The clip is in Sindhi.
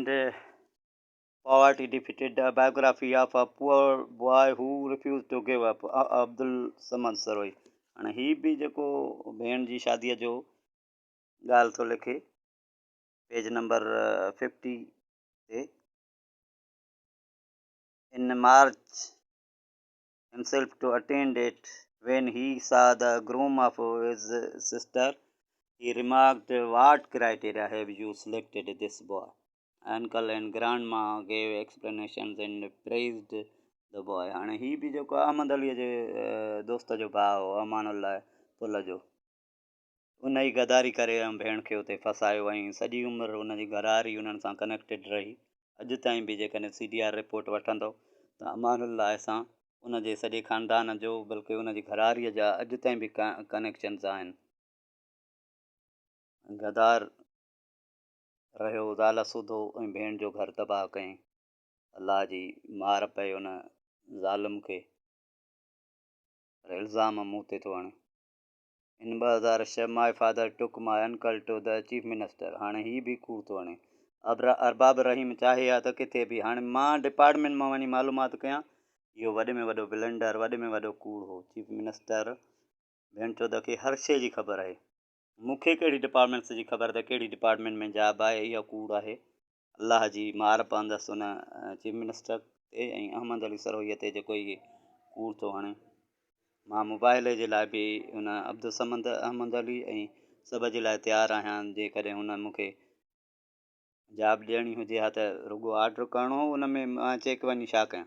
and Poverty Defeated, A Biography of a Poor Boy Who Refused to Give Up, Abdul Samad Sarohi. هاڻي هي به جيڪو ڀيڻ جي شاديء جو ڳالهه ٿو لکي پيج نمبر ففٽي تي. In March himself to attend it. When he saw the groom of his sister, he remarked, What criteria have you selected this boy? Uncle and grandma gave explanations and praised the boy. هاڻي هي به جيڪو احمد عليء جي دوست جو ڀاء هو امان الله پل جو ان ئي غداري ڪري ۽ ڀيڻ کي اتي ڦاسايو ۽ سڄي عمر ان جي گهرواري انهن سان ڪنيڪٽيڊ رهي. اڄ تائين به جيڪڏهن سي ڊي آر رپورٽ وٺندؤ ته امان الله سان ان جي سڄي خاندان جو بلڪه ان جي گهرواريء جا اڄ تائين به ڪنيڪشنز آهن. غدار رهيو زال سوڌو ۽ ڀيڻ جو گهر تباهه ڪيائين. الله جي مار پئي ان ظالم کي پر الزام مون تي ٿو هڻي. In 2006 my father took my uncle to the chief minister هاڻي هي به ڪوڙ ٿو هڻي. ارباب رحيم چاهي ها ته ڪٿي به هاڻي مان ڊپارٽمينٽ مان وڃي معلومات ڪيان اهو وڏي ۾ وڏو بلنڊر وڏي ۾ وڏو ڪوڙ هو چيف منسٽر ڀيڻچود کي هر شيء جي خبر آهي مون کي ڪهڙي ڊپارٽمينٽس جي خبر ته ڪهڙي ڊپارٽمينٽ ۾ جاب آهي اها ڪوڙ آهي الله جي مار پوندس ان چيف منسٽر تي ۽ احمد علي سروهيء تي جيڪو هي ڪوڙ ٿو هڻي. مان مباهلي جي لاء به ان عبدالصمد، احمد علي ۽ سڀ جي لاء تيار آهيان جيڪڏهن هن مون کي جاب ڏيڻي هجي ها ته رڳو آرڊر ڪرڻو هو ان ۾ مان چيڪ وڃي ڇا ڪيان.